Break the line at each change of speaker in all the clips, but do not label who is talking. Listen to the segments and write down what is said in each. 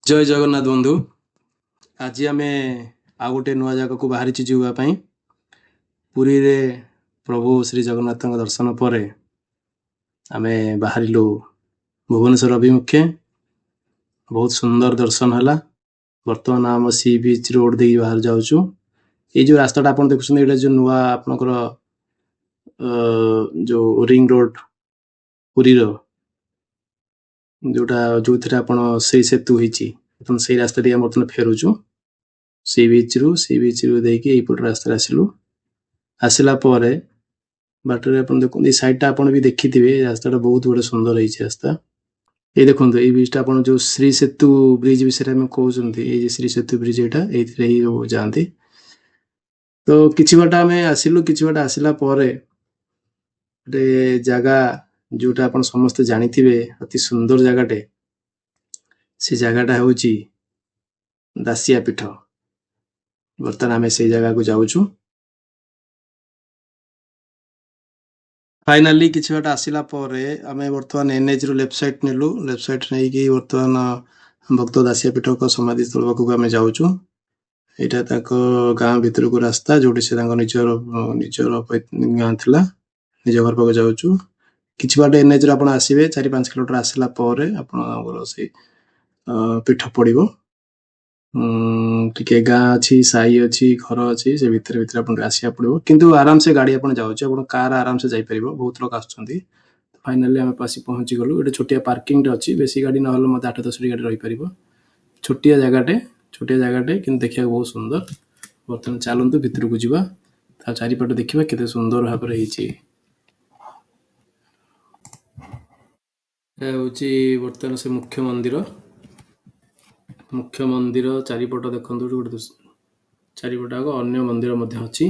ଜୟ ଜଗନ୍ନାଥ ବନ୍ଧୁ। ଆଜି ଆମେ ଆଉ ଗୋଟେ ନୂଆ ଜାଗାକୁ ବାହାରିଛୁ ଯିବା ପାଇଁ। ପୁରୀରେ ପ୍ରଭୁ ଶ୍ରୀ ଜଗନ୍ନାଥଙ୍କ ଦର୍ଶନ ପରେ ଆମେ ବାହାରିଲୁ ଭୁବନେଶ୍ୱର ଅଭିମୁଖେ। ବହୁତ ସୁନ୍ଦର ଦର୍ଶନ ହେଲା। ବର୍ତ୍ତମାନ ଆମ ସି ବିଚ୍ ରୋଡ ଦେଇକି ବାହାରି ଯାଉଛୁ। ଏଇ ଯୋଉ ରାସ୍ତାଟା ଆପଣ ଦେଖୁଛନ୍ତି, ଏଇଟା ଯୋଉ ନୂଆ ଆପଣଙ୍କର ଯୋଉ ରିଙ୍ଗ ରୋଡ ପୁରୀର, ଯୋଉଟା ଯୋଉଥିରେ ଆପଣ ସେଇ ସେତୁ ହେଇଛି, ବର୍ତ୍ତମାନ ସେଇ ରାସ୍ତା ଦେଇ ଆମେ ବର୍ତ୍ତମାନ ଫେରୁଛୁ। ସି ବିଚ୍ ରୁ ଦେଇକି ଏଇପଟ ରାସ୍ତାରେ ଆସିଲୁ। ଆସିଲା ପରେ ବାଟରେ ଆପଣ ଦେଖନ୍ତୁ, ଏଇ ସାଇଡ୍ ଟା ଆପଣ ବି ଦେଖିଥିବେ। ଏଇ ରାସ୍ତାଟା ବହୁତ ଗୋଟେ ସୁନ୍ଦର ହେଇଛି ରାସ୍ତା। ଏଇ ଦେଖନ୍ତୁ, ଏଇ ବ୍ରିଜ ଟା ଆପଣ ଯୋଉ ଶ୍ରୀ ସେତୁ ବ୍ରିଜ ବିଷୟରେ ଆମେ କହୁଛନ୍ତି, ଏଇ ଯେ ଶ୍ରୀ ସେତୁ ବ୍ରିଜ, ଏଇଟା ଏଇଥିରେ ହିଁ ଯାଆନ୍ତି। ତ କିଛି ବାଟ ଆମେ ଆସିଲୁ। କିଛି ବାଟ ଆସିଲା ପରେ ଗୋଟେ ଜାଗା, ଯୋଉଟା ଆପଣ ସମସ୍ତେ ଜାଣିଥିବେ, ଅତି ସୁନ୍ଦର ଜାଗାଟେ। ସେ ଜାଗାଟା ହେଉଛି ଦାସିଆ ପୀଠ। ବର୍ତ୍ତମାନ ଆମେ ସେଇ ଜାଗାକୁ ଯାଉଛୁ। ଫାଇନାଲି କିଛି ବାଟ ଆସିଲା ପରେ ଆମେ ବର୍ତ୍ତମାନ ଏନ୍ଏଚ୍ ରୁ ଲେଫ୍ଟ ସାଇଡ୍ ନେଲୁ। ଲେଫ୍ଟ ସାଇଡ୍ ନେଇକି ବର୍ତ୍ତମାନ ଭକ୍ତ ଦାସିଆ ପୀଠଙ୍କ ସମାଧି ସ୍ଥଳ ପାଖକୁ ଆମେ ଯାଉଛୁ। ଏଇଟା ତାଙ୍କ ଗାଁ ଭିତରକୁ ରାସ୍ତା, ଯୋଉଠି ସେ ତାଙ୍କ ନିଜର ନିଜର ଗାଁ ଥିଲା। ନିଜ ଘର ପାଖକୁ ଯାଉଛୁ। କିଛି ବାଟ ଏନ୍ଏଚ୍ ରୁ ଆପଣ ଆସିବେ, 4-5 କିଲୋମିଟର ଆସିଲା ପରେ ଆପଣଙ୍କର ସେଇ ପୀଠ ପଡିବ। ଟିକେ ଗାଁ ଅଛି, ସାହି ଅଛି, ଘର ଅଛି, ସେ ଭିତରେ ଭିତରେ ଆପଣଙ୍କୁ ଆସିବାକୁ ପଡିବ। କିନ୍ତୁ ଆରାମସେ ଗାଡି ଆପଣ ଯାଉଛି, ଆପଣ କାର ଆରାମସେ ଯାଇପାରିବ। ବହୁତ ଲୋକ ଆସୁଛନ୍ତି। ଫାଇନାଲି ଆମେ ଆସି ପହଞ୍ଚି ଗଲୁ। ଗୋଟେ ଛୋଟିଆ ପାର୍କିଂଟେ ଅଛି। ବେଶୀ ଗାଡି ନହେଲେ ମଧ୍ୟ 8-10ଟି ଗାଡି ରହିପାରିବ। ଛୋଟିଆ ଜାଗାଟେ, ଛୋଟିଆ ଜାଗାଟେ, କିନ୍ତୁ ଦେଖିବାକୁ ବହୁତ ସୁନ୍ଦର। ବର୍ତ୍ତମାନ ଚାଲନ୍ତୁ ଭିତରକୁ ଯିବା, ତା ଚାରିପଟ ଦେଖିବା କେତେ ସୁନ୍ଦର ଭାବରେ ହେଇଛି। ଏହା ହେଉଛି ବର୍ତ୍ତମାନ ସେ ମୁଖ୍ୟ ମନ୍ଦିର। ମୁଖ୍ୟ ମନ୍ଦିର ଚାରିପଟ ଦେଖନ୍ତୁ। ଗୋଟେ ଚାରିପଟ ଆଗ ଅନ୍ୟ ମନ୍ଦିର ମଧ୍ୟ ଅଛି।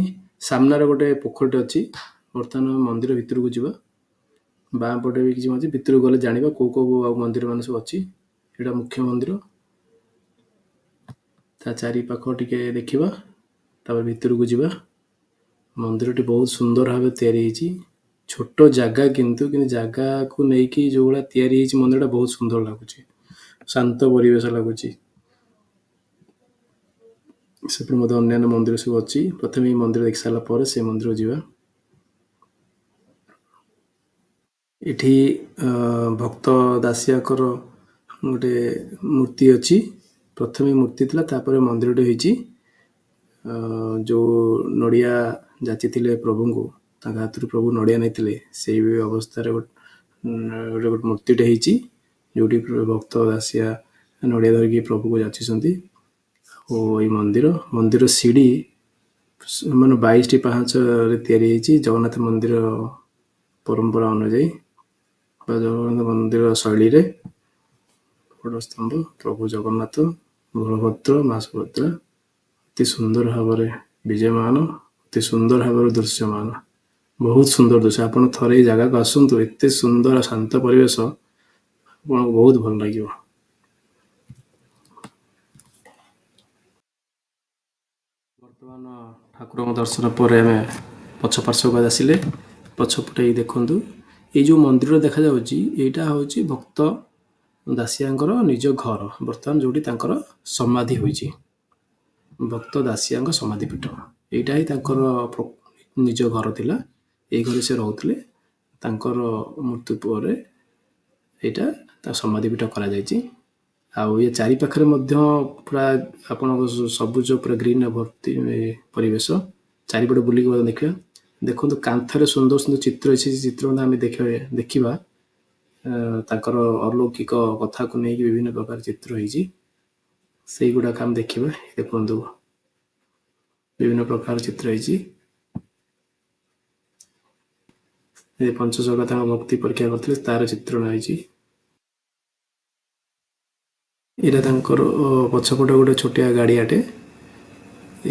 ସାମ୍ନାରେ ଗୋଟେ ପୋଖରୀଟେ ଅଛି। ବର୍ତ୍ତମାନ ମନ୍ଦିର ଭିତରକୁ ଯିବା। ବାଁ ପଟେ ବି କିଛି ଅଛି। ଭିତରକୁ ଗଲେ ଜାଣିବା କୋଉ କୋଉ ଆଉ ମନ୍ଦିର ମାନେ ସବୁ ଅଛି। ଏଇଟା ମୁଖ୍ୟ ମନ୍ଦିର। ତା ଚାରି ପାଖ ଟିକେ ଦେଖିବା, ତାପରେ ଭିତରକୁ ଯିବା। ମନ୍ଦିରଟି ବହୁତ ସୁନ୍ଦର ଭାବେ ତିଆରି ହେଇଛି। ଛୋଟ ଜାଗା କିନ୍ତୁ କିନ୍ତୁ ଜାଗାକୁ ନେଇକି ଯୋଉ ଭଳିଆ ତିଆରି ହେଇଛି ମନ୍ଦିରଟା, ବହୁତ ସୁନ୍ଦର ଲାଗୁଛି। ଶାନ୍ତ ପରିବେଶ ଲାଗୁଛି। ସେପଟେ ମଧ୍ୟ ଅନ୍ୟାନ୍ୟ ମନ୍ଦିର ସବୁ ଅଛି। ପ୍ରଥମେ ଏଇ ମନ୍ଦିର ଦେଖି ସାରିଲା ପରେ ସେ ମନ୍ଦିରକୁ ଯିବା। ଏଠି ଭକ୍ତ ଦାସିଆଙ୍କର ଗୋଟେ ମୂର୍ତ୍ତି ଅଛି। ପ୍ରଥମେ ମୂର୍ତ୍ତି ଥିଲା, ତାପରେ ମନ୍ଦିରଟି ହେଇଛି। ଯୋଉ ନଡ଼ିଆ ଯାଚିଥିଲେ ପ୍ରଭୁଙ୍କୁ, ତାଙ୍କ ହାତରୁ ପ୍ରଭୁ ନଡ଼ିଆ ନେଇଥିଲେ, ସେଇ ବି ଅବସ୍ଥାରେ ଗୋଟେ ଗୋଟେ ମୂର୍ତ୍ତିଟେ ହେଇଛି, ଯୋଉଠି ଭକ୍ତ ଦାସିଆ ନଡ଼ିଆ ଧରିକି ପ୍ରଭୁକୁ ଯାଚିଛନ୍ତି। ଓ ଏଇ ମନ୍ଦିର ମନ୍ଦିର ସିଡ଼ି ମାନେ 22ଟି ପାହାଚରେ ତିଆରି ହେଇଛି, ଜଗନ୍ନାଥ ମନ୍ଦିର ପରମ୍ପରା ଅନୁଯାୟୀ ବା ଜଗନ୍ନାଥ ମନ୍ଦିର ଶୈଳୀରେ। ବଡ଼ ସ୍ତମ୍ଭ, ପ୍ରଭୁ ଜଗନ୍ନାଥ, ବଳଭଦ୍ର, ମା ସୁଭଦ୍ରା ଅତି ସୁନ୍ଦର ଭାବରେ ବିଜୟମାନ, ଅତି ସୁନ୍ଦର ଭାବରେ ଦୃଶ୍ୟମାନ। ବହୁତ ସୁନ୍ଦର ଦୃଶ୍ୟ। ଆପଣ ଥରେ ଏଇ ଜାଗାକୁ ଆସନ୍ତୁ। ଏତେ ସୁନ୍ଦର ଶାନ୍ତ ପରିବେଶ, ଆପଣଙ୍କୁ ବହୁତ ଭଲ ଲାଗିବ। ବର୍ତ୍ତମାନ ଠାକୁରଙ୍କ ଦର୍ଶନ ପରେ ଆମେ ପଛ ପାର୍ଶ୍ୱକୁ ଆସିଲେ। ପଛପଟେ ଏଇ ଦେଖନ୍ତୁ, ଏଇ ଯୋଉ ମନ୍ଦିର ଦେଖାଯାଉଛି, ଏଇଟା ହଉଛି ଭକ୍ତ ଦାସିଆଙ୍କର ନିଜ ଘର। ବର୍ତ୍ତମାନ ଯୋଉଠି ତାଙ୍କର ସମାଧି ହୋଇଛି, ଭକ୍ତ ଦାସିଆଙ୍କ ସମାଧି ପୀଠ। ଏଇଟା ହିଁ ତାଙ୍କର ନିଜ ଘର ଥିଲା। ଏଇ ଘରେ ସେ ରହୁଥିଲେ। ତାଙ୍କର ମୃତ୍ୟୁ ପରେ ଏଇଟା ତା ସମାଧି ପୀଠ କରାଯାଇଛି। ଆଉ ଇଏ ଚାରି ପାଖରେ ମଧ୍ୟ ପୁରା ଆପଣଙ୍କ ସବୁଜ, ପୁରା ଗ୍ରୀନ ଭର୍ତ୍ତି ପରିବେଶ। ଚାରିପଟେ ବୁଲିକି ମଧ୍ୟ ଦେଖିବା। ଦେଖନ୍ତୁ, କାନ୍ଥରେ ସୁନ୍ଦର ସୁନ୍ଦର ଚିତ୍ର ଅଛି। ସେ ଚିତ୍ର ମଧ୍ୟ ଆମେ ଦେଖିବା ଦେଖିବା। ତାଙ୍କର ଅଲୌକିକ କଥାକୁ ନେଇକି ବିଭିନ୍ନ ପ୍ରକାର ଚିତ୍ର ହେଇଛି। ସେଇଗୁଡାକ ଆମେ ଦେଖିବା। ଦେଖନ୍ତୁ, ବିଭିନ୍ନ ପ୍ରକାର ଚିତ୍ର ହେଇଛି। ଏ ପଞ୍ଚସଖା ତାଙ୍କ ଭକ୍ତି ପରୀକ୍ଷା କରିଥିଲେ, ତାର ଚିତ୍ରଣ ହେଇଛି। ଏଇଟା ତାଙ୍କର ପଛପଟେ ଗୋଟେ ଛୋଟିଆ ଗାଡ଼ିଆଟେ।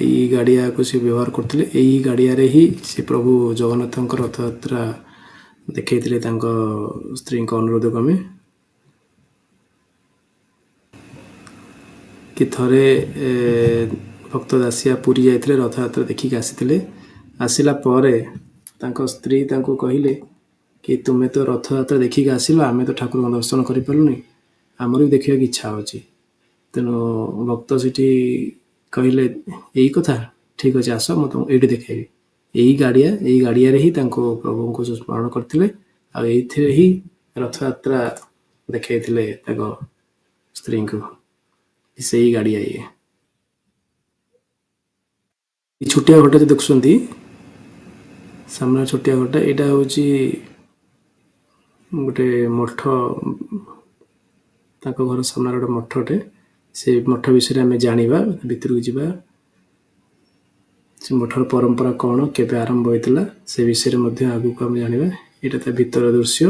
ଏଇ ଗାଡ଼ିଆକୁ ସେ ବ୍ୟବହାର କରୁଥିଲେ। ଏଇ ଗାଡ଼ିଆରେ ହିଁ ସେ ପ୍ରଭୁ ଜଗନ୍ନାଥଙ୍କ ରଥଯାତ୍ରା ଦେଖେଇଥିଲେ ତାଙ୍କ ସ୍ତ୍ରୀଙ୍କ ଅନୁରୋଧ କ୍ରମେ। କି ଥରେ ଭକ୍ତ ଦାସିଆ ପୁରୀ ଯାଇଥିଲେ, ରଥଯାତ୍ରା ଦେଖିକି ଆସିଥିଲେ। ଆସିଲା ପରେ ତାଙ୍କ ସ୍ତ୍ରୀ ତାଙ୍କୁ କହିଲେ କି ତୁମେ ତ ରଥଯାତ୍ରା ଦେଖିକି ଆସିଲ, ଆମେ ତ ଠାକୁରଙ୍କ ଦର୍ଶନ କରିପାରିଲୁନି, ଆମର ବି ଦେଖିବାକୁ ଇଚ୍ଛା ହେଉଛି। ତେଣୁ ଭକ୍ତ ସେଠି କହିଲେ ଏଇ କଥା, ଠିକ ଅଛି ଆସ ମୁଁ ତମକୁ ଏଇଠି ଦେଖେଇବି। ଏଇ ଗାଡ଼ିଆ, ଏଇ ଗାଡ଼ିଆରେ ହିଁ ତାଙ୍କୁ ପ୍ରଭୁଙ୍କୁ ସ୍ମରଣ କରିଥିଲେ ଆଉ ଏଇଥିରେ ହିଁ ରଥଯାତ୍ରା ଦେଖେଇଥିଲେ ତାଙ୍କ ସ୍ତ୍ରୀଙ୍କୁ। ସେଇ ଗାଡ଼ିଆ ଇଏ। ଏଇ ଛୋଟିଆ ଘରଟା ଯୋଉ ଦେଖୁଛନ୍ତି ସାମ୍ନା ଛୋଟିଆ ଘରଟା, ଏଇଟା ହଉଛି ଗୋଟେ ମଠ। ତାଙ୍କ ଘର ସାମ୍ନାରେ ଗୋଟେ ମଠଟେ। ସେ ମଠ ବିଷୟରେ ଆମେ ଜାଣିବା, ଭିତରକୁ ଯିବା। ସେ ମଠର ପରମ୍ପରା କଣ, କେବେ ଆରମ୍ଭ ହୋଇଥିଲା, ସେ ବିଷୟରେ ମଧ୍ୟ ଆଗକୁ ଆମେ ଜାଣିବା। ଏଇଟା ତା ଭିତର ଦୃଶ୍ୟ।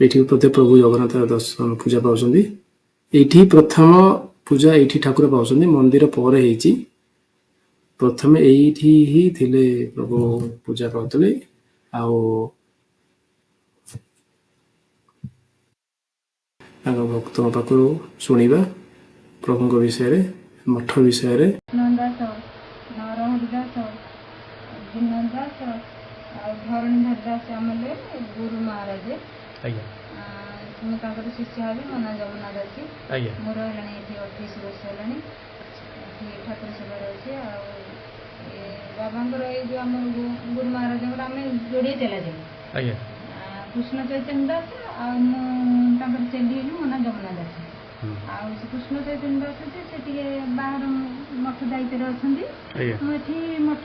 ଏଇଠି ମଧ୍ୟ ପ୍ରଭୁ ଜଗନ୍ନାଥ ଦର୍ଶନ ପୂଜା ପାଉଛନ୍ତି। ଏଇଠି ପ୍ରଥମ ପୂଜା ଏଇଠି ଠାକୁର ପାଉଛନ୍ତି। ମନ୍ଦିର ପରେ ହେଇଛି। ପ୍ରଥମେ ଏଇଠି ହିଁ ଥିଲେ ପ୍ରଭୁ ପୂଜା ପାଉଥିଲେ। ଆଉ ତାଙ୍କ ଭକ୍ତଙ୍କ ପାଖରୁ ଶୁଣିବା ପ୍ରଭୁଙ୍କ ବିଷୟରେ, ମଠ ବିଷୟରେ।
ଦାସ, ନରହରି ଦାସ, ବିନୋଦ ଦାସ ଆଉ ଧରଣୀଧର ଦାସ ଆମର ଗୁରୁ ମହାରାଜ।
ଆଜ୍ଞା।
ମୁଁ ତାଙ୍କର ଶିଷ୍ୟ ହେବି। ମୋ ନାଁ ଯମୁନା ଦାସୀ।
ଆଜ୍ଞା।
ମୋର ହେଲାଣି ଏଠି 28 ବର୍ଷ ହେଲାଣି ଏଠି ଠାକୁର ସେବାରେ ଅଛି। ଆଉ ଏ ବାବାଙ୍କର ଏଇ ଯୋଉ ଆମର ଗୁରୁ ମହାରାଜଙ୍କର ଆମେ ଯୋଡ଼ିଏ ଚେଲା।
ଆଜ୍ଞା।
କୃଷ୍ଣ ଚୈତନ୍ୟ ଦାସ ଆଉ ମୁଁ ତାଙ୍କର ଚେଲି ହେଲି। ମୋ ନାଁ ଯମୁନା ଦାସ। ଆଉ ସେ କୃଷ୍ଣ ଚୈତନ୍ୟ ଦାସ ଯେ ସେ ଟିକେ ବାହାର ମଠ ଦାୟିତ୍ୱରେ ଅଛନ୍ତି।
ଆଜ୍ଞା।
ମୁଁ ଏଠି ମଠ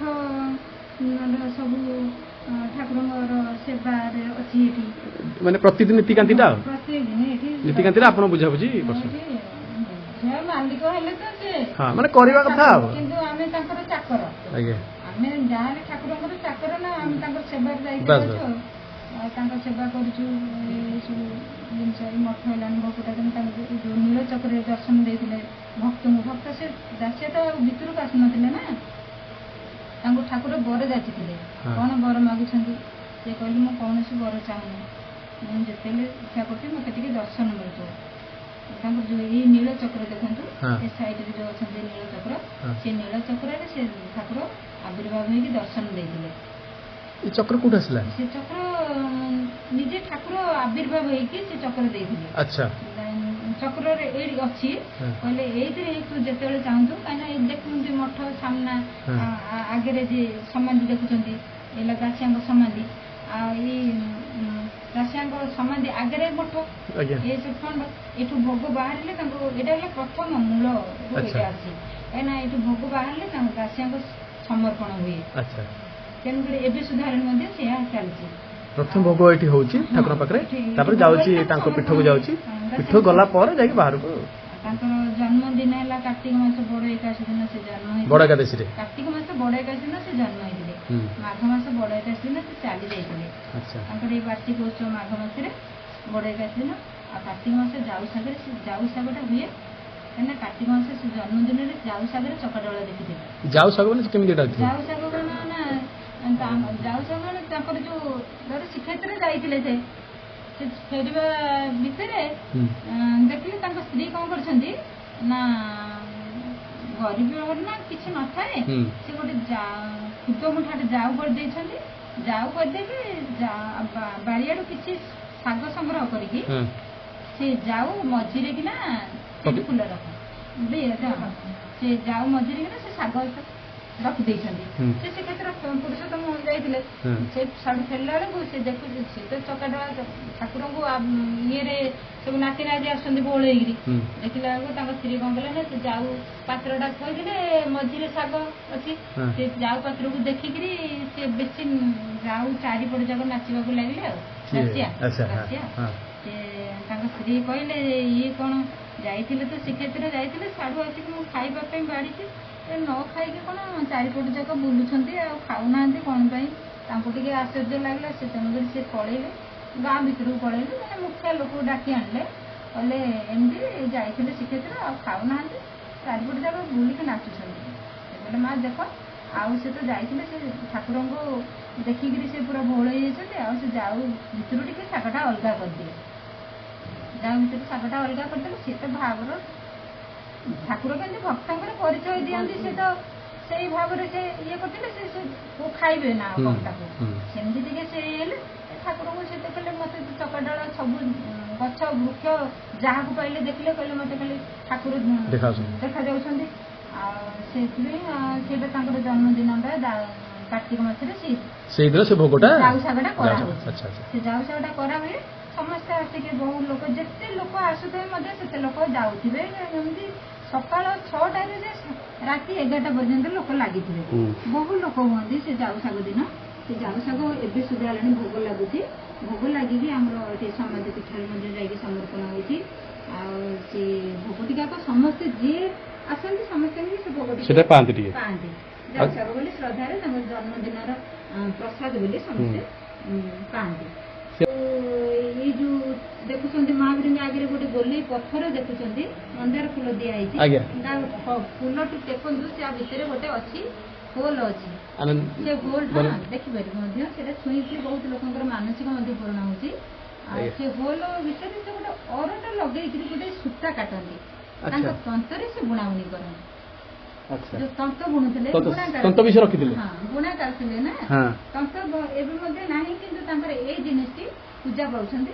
ସବୁ ଠାକୁରଙ୍କର ସେବାରେ ଅଛି ଏଠି।
ମାନେ ପ୍ରତିଦିନ ନୀତିକାନ୍ତିଟା ଆଉ
ପ୍ରତିଦିନ ଏଠି
ନୀତିକାନ୍ତିରେ ଆପଣ ବୁଝାବୁଝି କରୁଛନ୍ତି?
ସେ ମାଲିକ ହେଲେ ତ ସେ
ହଁ, ମାନେ କରିବା କଥା ଆଉ।
କିନ୍ତୁ ଆମେ ତାଙ୍କର ଚାକର।
ଆଜ୍ଞା।
ଆମେ ଯାହାହେଲେ ଠାକୁରଙ୍କର ଚାକର ନା, ଆମେ ତାଙ୍କର ସେବାରେ ଦାୟିତ୍ୱ
ବାସ୍,
ଅଛୁ। ଆଉ ତାଙ୍କ ସେବା କରୁଛୁ। ଏ ସବୁ ଜିନିଷ ଏଇ ମଠ ହେଲାଣି ଭୋଗଟା। ତାଙ୍କୁ ଯୋଉ ନୀଳଚକ୍ରରେ ଦର୍ଶନ ଦେଇଥିଲେ ଭକ୍ତଙ୍କୁ, ଭକ୍ତ ସେ ଦାସିଆ ତ ଆଉ ଭିତରକୁ ଆସୁନଥିଲେ ନା, ତାଙ୍କୁ ଠାକୁର ବର ଯାଚିଥିଲେ। କଣ ବର ମାଗୁଛନ୍ତି? ସେ କହିଲେ ମୁଁ କୌଣସି ବର ଚାହୁଁନି, ମୁଁ ଯେତେବେଳେ ଇଚ୍ଛା କରୁଛି ମତେ ଟିକେ ଦର୍ଶନ ମିଳୁଥିବ। ତାଙ୍କର ଯୋଉ ଏଇ ନୀଳଚକ୍ର ଦେଖନ୍ତୁ, ଏ ସାଇଡରେ ଯୋଉ ଅଛନ୍ତି ନୀଳଚକ୍ର, ସେ ନୀଳଚକ୍ରରେ ସେ ଠାକୁର ଆବିର୍ଭାବ ହେଇକି ଦର୍ଶନ ଦେଇଥିଲେ।
ଏ ଚକ୍ର କୋଉଠୁ ଆସିଲା?
ସେ ଚକ୍ର ନିଜେ ଠାକୁର ଆବିର୍ଭାବ ହେଇକି ସେ ଚକ୍ର ଦେଇଥିଲେ।
ଆଚ୍ଛା।
ଚକ୍ରରେ ଏଇଠି ଅଛି। କହିଲେ ଏଇଥିରେ ତୁ ଯେତେବେଳେ ଚାହୁଁଛୁ, କାହିଁକିନା ଏଇ ଦେଖୁଛନ୍ତି ମଠ ସାମ୍ନା ଆଗରେ ଯେ ସମାଧି ଦେଖୁଛନ୍ତି, ହେଲା ଦାସିଆଙ୍କ ସମାଧି। ଆଉ ଏଇ ଦାସିଆଙ୍କ ସମାଧି ଆଗରେ ମଠ।
ଆଜ୍ଞା।
ଏ ସବୁ ଫଣ୍ଡ ଏଠୁ ଭୋଗ ବାହାରିଲେ ତାଙ୍କୁ, ଏଇଟା ହେଲା ପ୍ରଥମ ମୂଳ ଏଇଟା ଅଛି। କାହିଁକିନା ଏଠୁ ଭୋଗ ବାହାରିଲେ ତାଙ୍କ ଦାସିଆଙ୍କ ସମର୍ପଣ ହୁଏ।
ଆଚ୍ଛା।
ତେଣୁକରି ଏବେ ସୁଦ୍ଧା ମଧ୍ୟ ସେୟା ଚାଲିଛି।
ପ୍ରଥମ ଭୋଗ ଏଠି ହଉଛି ଠାକୁରଙ୍କ ପାଖରେ, ତାପରେ ଯାଉଛି ତାଙ୍କ ପୀଠକୁ ଯାଉଛି, ପୀଠକୁ ଗଲା ପରେ ଯାଇକି ବାହାରକୁ।
ତାଙ୍କର ଜନ୍ମଦିନ ହେଲା କାର୍ତ୍ତିକ ମାସ ବଡ ଏକାଦଶୀ ଦିନ ସେ ଜନ୍ମ ହେଇଥିଲେ।
ବଡ ଏକାଦଶୀରେ?
କାର୍ତ୍ତିକ ମାସ ବଡ ଏକାଦଶୀ ଦିନ ସେ ଜନ୍ମ ହେଇଥିଲେ। ମାଘ ମାସ ବଡ ଏକାଦଶୀ ଦିନ ସେ ଚାଲି ଯାଇଥିଲେ।
ଆଚ୍ଛା।
ତାଙ୍କର ଏଇ ବାର୍ଷିକ ଉତ୍ସବ ମାଘ ମାସରେ ବଡ ଏକାଦଶୀ ଦିନ। ଆଉ କାର୍ତ୍ତିକ ମାସ ଜାଉ ଶାଗରେ ସେ ଜାଉ ଶାଗଟା ହୁଏ। କାହିଁକିନା କାର୍ତ୍ତିକ ମାସ ସେ ଜନ୍ମଦିନରେ ଜାଉ ଶାଗରେ ଚକାଡୋଳା ଦେଖିଥିଲେ।
ଜାଉ ଶାଗ ମାନେ କେମିତି ଏଇଟା?
ଜାଉ ଶାଗ କଣ ନା, ଜାଉ ଶାଗ ମାନେ ତାଙ୍କର ଯୋଉ ଧର ଶ୍ରୀକ୍ଷେତ୍ର ଯାଇଥିଲେ, ସେ ଫେରିବା ଭିତରେ ଦେଖିଲେ ତାଙ୍କ ସ୍ତ୍ରୀ କଣ କରିଛନ୍ତି ନା, ଗରିବ ଘର ନା କିଛି ନଥାଏ, ସେ ଗୋଟେ ଖୁଦ ମୁଠାଟେ ଜାଉ କରିଦେଇଛନ୍ତି। ଜାଉ କରିଦେଇକି ବାରିଆଡୁ କିଛି ଶାଗ ସଂଗ୍ରହ କରିକି ସେ ଜାଉ ମଝିରେ କିନା ସେଠି ଫୁଲ ରଖ, ସେ ଜାଉ ମଝିରେ କିନା ସେ ଶାଗ ରଖିଦେଇଛନ୍ତି। ସେ ଶ୍ରୀକ୍ଷେତ୍ର ପୁରୁଷୋତ୍ତମ ଯାଇଥିଲେ। ସେ ସାଡୁ ଫେରିଲା ବେଳକୁ ସେ ଦେଖୁଛି, ସେ ତ ଚକାଡୋଳା ଠାକୁରଙ୍କୁ ଇଏରେ ସବୁ ନାଚି ନାଚି ଆସୁଛନ୍ତି ବୋଳ ହେଇକିରି। ଦେଖିଲା ବେଳକୁ ତାଙ୍କ ସ୍ତ୍ରୀ କଣ କଲେ ନା, ସେ ଜାଉ ପାତ୍ରଟା ଥୋଇଦେଲେ, ମଝିରେ ଶାଗ ଅଛି। ସେ ଜାଉ ପାତ୍ରକୁ ଦେଖିକିରି ସେ ବେଶୀ ଜାଉ ଚାରିପଟ ଯାକ ନାଚିବାକୁ ଲାଗିଲେ। ଆଉ ଦାସିଆ, ସେ ତାଙ୍କ ସ୍ତ୍ରୀ କହିଲେ ଇଏ କଣ ଯାଇଥିଲେ ତ ଶ୍ରୀକ୍ଷେତ୍ର ଯାଇଥିଲେ, ସାଡୁ ଆସିକି ମୁଁ ଖାଇବା ପାଇଁ ବାଢିଛି, ନ ଖାଇକି କଣ ଚାରିପଟ ଯାକ ବୁଲୁଛନ୍ତି ଆଉ ଖାଉନାହାନ୍ତି କଣ ପାଇଁ? ତାଙ୍କୁ ଟିକେ ଆଶ୍ଚର୍ଯ୍ୟ ଲାଗିଲା। ସେ ତେଣୁକରି ସେ ପଳେଇଲେ, ଗାଁ ଭିତରକୁ ପଳେଇଲେ, ମାନେ ମୁଖିଆ ଲୋକକୁ ଡାକି ଆଣିଲେ। କହିଲେ ଏମିତି ଯାଇଥିଲେ ଶ୍ରୀକ୍ଷେତ୍ର ଆଉ ଖାଉନାହାନ୍ତି, ଚାରିପଟ ଯାକ ବୁଲିକି ନାଚୁଛନ୍ତି। ସେ କହିଲେ ମା ଦେଖ, ଆଉ ସେ ତ ଯାଇଥିଲେ, ସେ ଠାକୁରଙ୍କୁ ଦେଖିକିରି ସେ ପୁରା ଭୋଳ ହେଇଯାଇଛନ୍ତି। ଆଉ ସେ ଜାଉ ଭିତରୁ ଟିକେ ଶାଗଟା ଅଲଗା କରିଦିଏ। ଜାଉ ଭିତରୁ ଶାଗଟା ଅଲଗା କରିଦେଲେ, ସେ ତ ଭାବର ଠାକୁର କେମିତି ଭକ୍ତଙ୍କର ପରିଚୟ ଦିଅନ୍ତି, ସେ ତ ସେଇ ଭାବରେ ସେ ଇଏ କରିଥିଲେ। ସେ ଖାଇବେ ନା କଣ ତାକୁ ସେମିତି ଟିକେ ସେ ହେଲେ ଠାକୁରଙ୍କୁ ସେ ଦେଖିଲେ ମତେ ଚକାଡୋଳା ସବୁ ଗଛ ବୃକ୍ଷ ଯାହାକୁ ପାଇଲେ ଦେଖିଲେ କହିଲେ ମତେ ଖାଲି ଠାକୁର
ଦେଖାଯାଉଛନ୍ତି।
ଦେଖାଯାଉଛନ୍ତି। ଆଉ ସେଥିପାଇଁ ସେଇଟା ତାଙ୍କର ଜନ୍ମଦିନଟା କାର୍ତ୍ତିକ ମାସରେ ସେଇ
ସେଇଦିନ ସେ ଭୋଗଟା
ଜାଉ ଶାଗଟା
ଜାଉ ଶାଗ,
କରାହଉଛି।
ଆଚ୍ଛା ଆଚ୍ଛା।
ସେ ଜାଉ ଶାଗଟା କରାହୁଏ, ସମସ୍ତେ ଆସିକି ବହୁ ଲୋକ, ଯେତେ ଲୋକ ଆସୁଥିବେ ମଧ୍ୟ ସେତେ ଲୋକ ଯାଉଥିବେ। ଏମିତି ସକାଳ 6ଟାରୁ ଯେ ରାତି 11ଟା ପର୍ଯ୍ୟନ୍ତ ଲୋକ ଲାଗିଥିବେ, ବହୁ ଲୋକ ହୁଅନ୍ତି ସେ ଜାଉ ଶାଗ ଦିନ। ସେ ଜାଉ ଶାଗ ଏବେ ସୁଦ୍ଧା ହେଲାଣି ଭୋଗ ଲାଗୁଛି, ଭୋଗ ଲାଗିକି ଆମର ଏଠି ସମାଧି ପୀଠରେ ମଧ୍ୟ ଯାଇକି ସମର୍ପଣ ହଉଛି। ଆଉ ସେ ଭୋଗ ଟିକାକ ସମସ୍ତେ ଯିଏ ଆସନ୍ତି ସମସ୍ତେ ହିଁ ସେ ଭୋଗ ଟିକେ
ସେଟା ପାଆନ୍ତି ଟିକେ
ପାଆନ୍ତି। ଜାଉ ଶାଗ ବୋଲି ଶ୍ରଦ୍ଧାରେ ତାଙ୍କର ଜନ୍ମଦିନର ପ୍ରସାଦ ବୋଲି ସମସ୍ତେ ପାଆନ୍ତି। ଏଇ ଯୋଉ ଦେଖୁଛନ୍ତି ମହାବୀରଙ୍କ ଆଗରେ ଗୋଟେ ଗୋଲେଇ ପଥର ଦେଖୁଛନ୍ତି, ମନ୍ଦାର ଫୁଲ ଦିଆହେଇଛି।
ଆଜ୍ଞା।
ତା ଫୁଲଟି ଟେକନ୍ତୁ, ତା ଭିତରେ ଗୋଟେ ଅଛି ହୋଲ ଅଛି,
ଆମେ
ସେ ହୋଲ ଦେଖିପାରିବେ ମଧ୍ୟ, ସେଟା ଛୁଇଁକି ବହୁତ ଲୋକଙ୍କର ମାନସିକ ମଧ୍ୟ ପୂରଣ ହଉଛି। ଆଉ
ଆଜ୍ଞା।
ସେ ହୋଲ ଭିତରେ ସେ ଗୋଟେ ଅରଟ ଲଗେଇକିରି ଗୋଟେ ସୂତା କାଟନ୍ତି, ତାଙ୍କ
ଆଚ୍ଛା।
ତନ୍ତରେ ସେ ବୁଣାବୁଣି କରନ୍ତି।
ଆଚ୍ଛା।
ଯୋଉ ତନ୍ତ ବୁଣୁଥିଲେ, ବୁଣାକାର,
ତନ୍ତ ବି ସେ ରଖିଥିଲେ।
ହଁ, ବୁଣାକାର ଥିଲେ ନା। ତନ୍ତ ଏବେ ମଧ୍ୟ ନାହିଁ, କିନ୍ତୁ ତାଙ୍କର ଏଇ ଜିନିଷଟି ପୂଜା ପାଉଛନ୍ତି।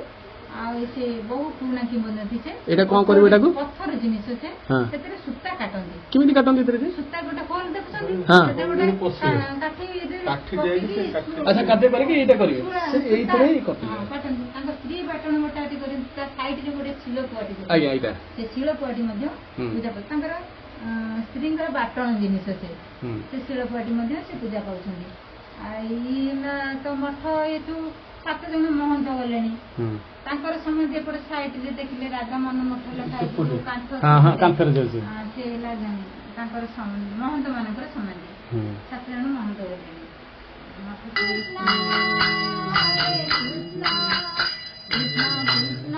ଆଉ ସେ ବହୁ ପୁରୁଣା କିମ୍ବଦନ୍ତୀ ସେ।
ଏଇଟା କଣ କରିବ ଏଟାକୁ?
ପଥର ଜିନିଷ ସେ, ସେଥିରେ ସୂତା କାଟନ୍ତି।
କେମିତି କାଟନ୍ତି ଏଥିରେ ଯେ?
ସୂତା ଗୋଟେ ହୋଲ ଦେଖୁଛନ୍ତି,
ହଁ।
ସେଥିରେ ଗୋଟେ କାଠି
କାଠି ଦେଇକି ସେ କାଠି-
ଆଚ୍ଛା, କାଟି କରିକି ଏଇଟା କରିବେ। ସେ ଏଇଥିରେ ହିଁ କଟିବେ।
ହଁ, କାଟନ୍ତି। ତାଙ୍କ ସ୍ତ୍ରୀ ବାଟଣ ବଟାଟି କରନ୍ତି, ତା ସାଇଡରେ ଗୋଟେ ଶିଳ ପୁଆଟି କରନ୍ତି।
ଆଜ୍ଞା, ଏଇଟା
ସେ ଶିଳ ପୁଆଟି ମଧ୍ୟ ପୂଜା ପାଉଛନ୍ତି। ତାଙ୍କର ସ୍ତ୍ରୀଙ୍କର ବାଟଣ ଜିନିଷ ସେ, ସେ ଶିଳ ପୁଆଟି ମଧ୍ୟ ସେ ପୂଜା ପାଉଛନ୍ତି। ଆଉ ଇଏ ତ ମଠ ଏଠୁ 7 ଜଣ ମହନ୍ତ ଗଲେଣି, ତାଙ୍କର ସମାଧି ଏପଟେ ସାଇଡରେ ଦେଖିଲେ ରାଧା ମନ ମଠ ଲେଖା ହେଇଛି ଯୋଉ କାନ୍ଥ
ହଁ ହଁ, କାନ୍ଥରେ ଯାଉଛି।
ସେ ହେଲା ତାଙ୍କର ମହନ୍ତ ମାନଙ୍କର ସମାଧି। 7 ଜଣ ମହନ୍ତ ଗଲେଣି। କୃଷ୍ଣ କୃଷ୍ଣ କୃଷ୍ଣ କୃଷ୍ଣ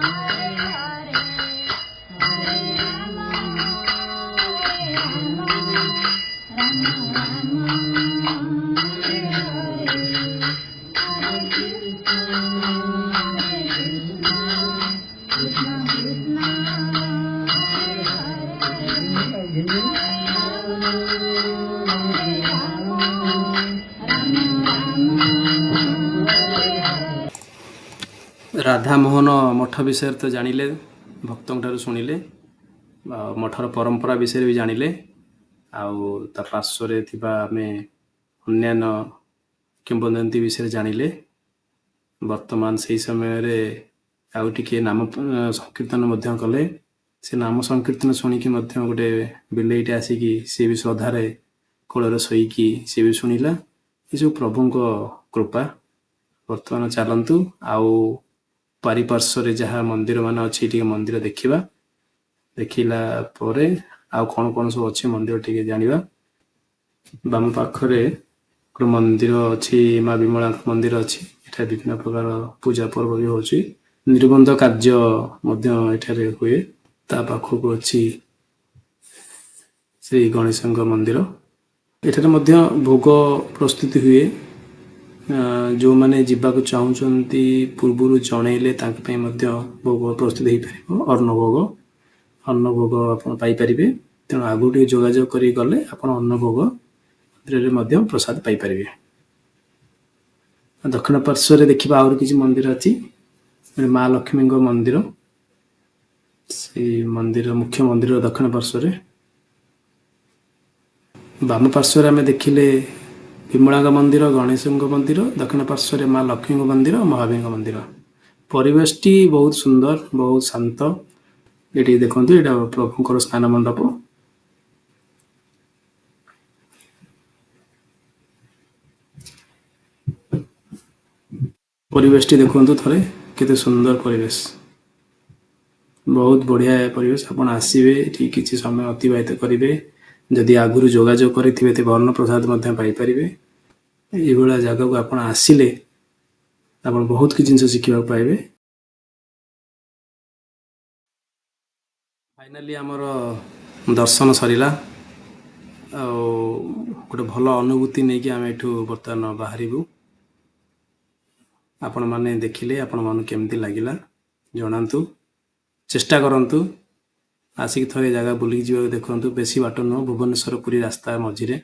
ହରେ ହରେ, ହରେ ରାମ ହରେ ରାମ ରାମ ରାମ ହରେ ହରେ, ହରେ କୃଷ୍ଣ ହରେ କୃଷ୍ଣ କୃଷ୍ଣ କୃଷ୍ଣ ହରେ ହରେ, ହରେ ରାମ ରାମ ରାମ ହରେ ହରେ।
ରାଧାମୋହନ ମଠ ବିଷୟରେ ତ ଜାଣିଲେ, ଭକ୍ତଙ୍କ ଠାରୁ ଶୁଣିଲେ, ଆଉ ମଠର ପରମ୍ପରା ବିଷୟରେ ବି ଜାଣିଲେ, ଆଉ ତା ପାର୍ଶ୍ୱରେ ଥିବା ଆମେ ଅନ୍ୟାନ୍ୟ କିମ୍ବଦନ୍ତୀ ବିଷୟରେ ଜାଣିଲେ। ବର୍ତ୍ତମାନ ସେଇ ସମୟରେ ଆଉ ଟିକେ ନାମ ସଂକୀର୍ତ୍ତନ ମଧ୍ୟ କଲେ। ସେ ନାମ ସଂକୀର୍ତ୍ତନ ଶୁଣିକି ମଧ୍ୟ ଗୋଟେ ବିଲେଇଟେ ଆସିକି ସିଏ ବି ଶ୍ରଦ୍ଧାରେ କୋଳରେ ଶୋଇକି ସିଏ ବି ଶୁଣିଲା। ଏସବୁ ପ୍ରଭୁଙ୍କ କୃପା। ବର୍ତ୍ତମାନ ଚାଲନ୍ତୁ ଆଉ ପାରିପାର୍ଶ୍ୱରେ ଯାହା ମନ୍ଦିର ମାନ ଅଛି ଟିକେ ମନ୍ଦିର ଦେଖିବା। ଦେଖିଲା ପରେ ଆଉ କଣ କଣ ସବୁ ଅଛି ମନ୍ଦିର ଟିକେ ଜାଣିବା। ବାମ ପାଖରେ ଗୋଟେ ମନ୍ଦିର ଅଛି, ମା ବିମଳାଙ୍କ ମନ୍ଦିର ଅଛି। ଏଠାରେ ବିଭିନ୍ନ ପ୍ରକାର ପୂଜା ପର୍ବ ବି ହଉଛି, ନିର୍ବନ୍ଧ କାର୍ଯ୍ୟ ମଧ୍ୟ ଏଠାରେ ହୁଏ। ତା ପାଖକୁ ଅଛି ଶ୍ରୀ ଗଣେଶଙ୍କ ମନ୍ଦିର। ଏଠାରେ ମଧ୍ୟ ଭୋଗ ପ୍ରସ୍ତୁତି ହୁଏ। ଯେଉଁମାନେ ଯିବାକୁ ଚାହୁଁଛନ୍ତି ପୂର୍ବରୁ ଜଣେଇଲେ ତାଙ୍କ ପାଇଁ ମଧ୍ୟ ଭୋଗ ପ୍ରସ୍ତୁତ ହେଇପାରିବ। ଅନ୍ନଭୋଗ, ଅନ୍ନଭୋଗ ଆପଣ ପାଇପାରିବେ। ତେଣୁ ଆଗରୁ ଟିକେ ଯୋଗାଯୋଗ କରିକି ଗଲେ ଆପଣ ଅନ୍ନଭୋଗ ମନ୍ଦିରରେ ମଧ୍ୟ ପ୍ରସାଦ ପାଇପାରିବେ। ଦକ୍ଷିଣ ପାର୍ଶ୍ୱରେ ଦେଖିବା ଆହୁରି କିଛି ମନ୍ଦିର ଅଛି। ମା ଲକ୍ଷ୍ମୀଙ୍କ ମନ୍ଦିର, ସେଇ ମନ୍ଦିର ମୁଖ୍ୟ ମନ୍ଦିର ଦକ୍ଷିଣ ପାର୍ଶ୍ୱରେ। ବାମ ପାର୍ଶ୍ୱରେ ଆମେ ଦେଖିଲେ ବିମଳାଙ୍କ ମନ୍ଦିର, ଗଣେଶଙ୍କ ମନ୍ଦିର, ଦକ୍ଷିଣ ପାର୍ଶ୍ୱରେ ମା ଲକ୍ଷ୍ମୀଙ୍କ ମନ୍ଦିର, ମହାବୀରଙ୍କ ମନ୍ଦିର। ପରିବେଶଟି ବହୁତ ସୁନ୍ଦର, ବହୁତ ଶାନ୍ତ। ଏଠି ଦେଖନ୍ତୁ, ଏଇଟା ପ୍ରଭୁଙ୍କର ସ୍ନାନ ମଣ୍ଡପ। ପରିବେଶଟି ଦେଖନ୍ତୁ ଥରେ, କେତେ ସୁନ୍ଦର ପରିବେଶ, ବହୁତ ବଢ଼ିଆ ପରିବେଶ। ଆପଣ ଆସିବେ ଏଠି କିଛି ସମୟ ଅତିବାହିତ କରିବେ। ଯଦି ଆଗରୁ ଯୋଗାଯୋଗ କରିଥିବେ ତେବେ ଅନ୍ନପ୍ରସାଦ ମଧ୍ୟ ପାଇପାରିବେ। ଏଇଭଳିଆ ଜାଗାକୁ ଆପଣ ଆସିଲେ ଆପଣ ବହୁତ କିଛି ଜିନିଷ ଶିଖିବାକୁ ପାଇବେ। ଫାଇନାଲି ଆମର ଦର୍ଶନ ସରିଲା ଆଉ ଗୋଟେ ଭଲ ଅନୁଭୂତି ନେଇକି ଆମେ ଏଠୁ ବର୍ତ୍ତମାନ ବାହାରିବୁ। ଆପଣମାନେ ଦେଖିଲେ ଆପଣମାନଙ୍କୁ କେମିତି ଲାଗିଲା ଜଣାନ୍ତୁ। ଚେଷ୍ଟା କରନ୍ତୁ ଆସିକି ଥରେ ଜାଗା ବୁଲିକି ଯିବାକୁ। ଦେଖନ୍ତୁ, ବେଶୀ ବାଟ ନୁହଁ, ଭୁବନେଶ୍ୱର ପୁରୀ ରାସ୍ତା ମଝିରେ।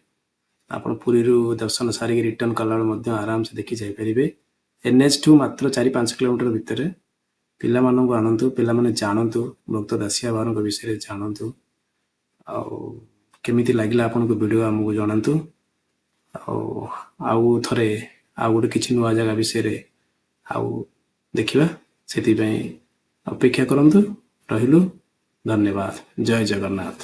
ଆପଣ ପୁରୀରୁ ଦର୍ଶନ ସାରିକି ରିଟର୍ନ କଲାବେଳେ ମଧ୍ୟ ଆରାମସେ ଦେଖି ଯାଇପାରିବେ। ଏନ୍ଏଚ୍ ଠୁ ମାତ୍ର 4-5 କିଲୋମିଟର ଭିତରେ। ପିଲାମାନଙ୍କୁ ଆଣନ୍ତୁ, ପିଲାମାନେ ଜାଣନ୍ତୁ, ଭକ୍ତ ଦାସିଆ ବାବାଙ୍କ ବିଷୟରେ ଜାଣନ୍ତୁ। ଆଉ କେମିତି ଲାଗିଲା ଆପଣଙ୍କୁ ଭିଡ଼ିଓ ଆମକୁ ଜଣାନ୍ତୁ। ଆଉ ଆଉ ଥରେ ଆଉ ଗୋଟେ କିଛି ନୂଆ ଜାଗା ବିଷୟରେ ଆଉ ଦେଖିବା, ସେଥିପାଇଁ ଅପେକ୍ଷା କରନ୍ତୁ। ରହିଲୁ, ଧନ୍ୟବାଦ, ଜୟ ଜଗନ୍ନାଥ।